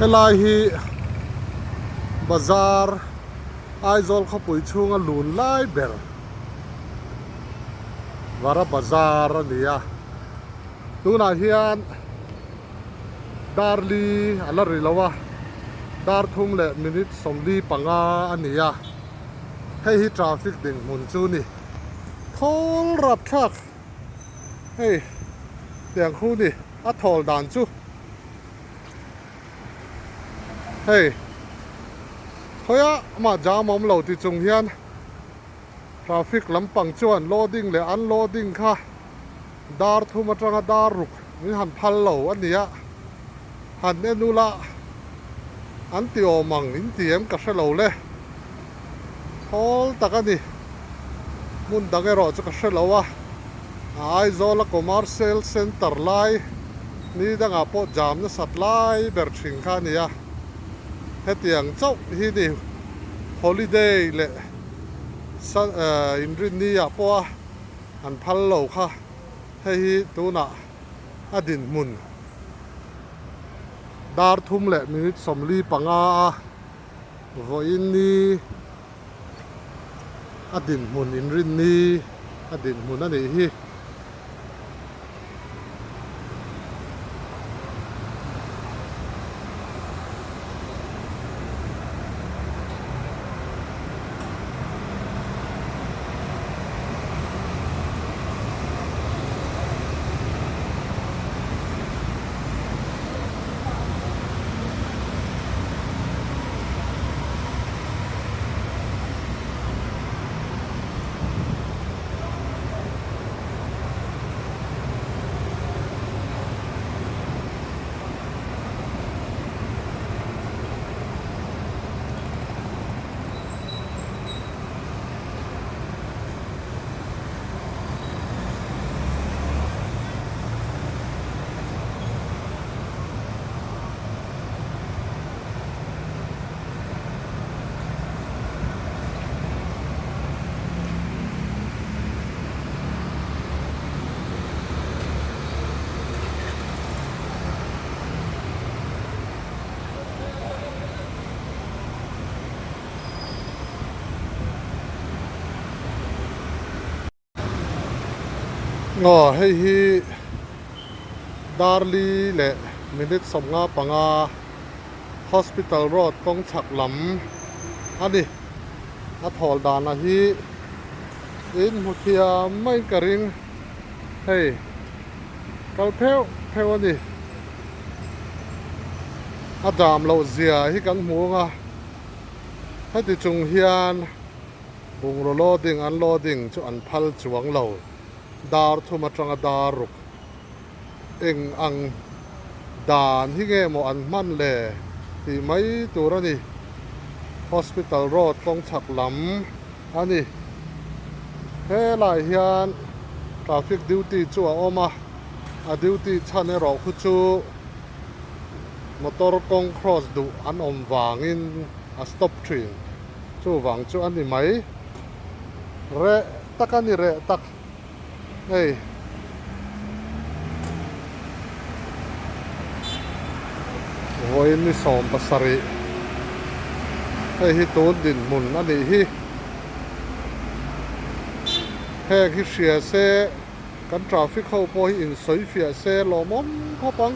Helai hi bazar Aizawl khawpui chhunga lun lai ber Vara bazar a ni a, tunah hian dar li a la ri lo a, dar thum leh minute 45 a ni a, hei hi traffic dinhmun chu a ni. Thawl rapthlak hei tiang khu ni a thawl dan chu hei khawiah mah jam awm lo ti chung hian traffic lampang chuan loading leh unloading kha dar thum atanga dar ruk min han phal lo a ni a, han en ula an ti awm ang in ti em ka hre lo le, thawl tak a ni, hmun dang erawh chu ka hre lo a, a Aizawl a commercial centre lai ni dangah pawh jam nasat lai ber thin kha a ni a, hetiang chauh hi ni holiday leh inrinni ah pawh a. An phal lo kha hei hi tunah a dinhmun dar thum leh minute 45 a vawiin ni a dinhmun inrinni a dinhmun a nih hi. Aw hei hi dar li leh minute 55 hospital road kawng chhak lam a ni a thawl dana hi in hmu thiam maiin ka ring hei kal pheuh pheuh a ni a dam loh zia hi kan hmu ang a heti chung hian. Bungraw loading unloading chu an phal chuang lo, dar thum atanga dar ruk eng ang dan hi nge maw an hman le tih mai tur a ni. Hospital road kawng chhak lam a ni. Helai hian traffic duty chu a awm a, a duty chhan erawh khu chu motor kawng cross duh an awm vangin a stop thin. Chuvang chu a ni mai. Reh tak a ni reh tak. Hei. Vawiin ni 70. Hei hi tun dinhmun a nih hi. Heng hi hria se kan traffic ho pawh hi insawi fiah se lawmawm khawp ang.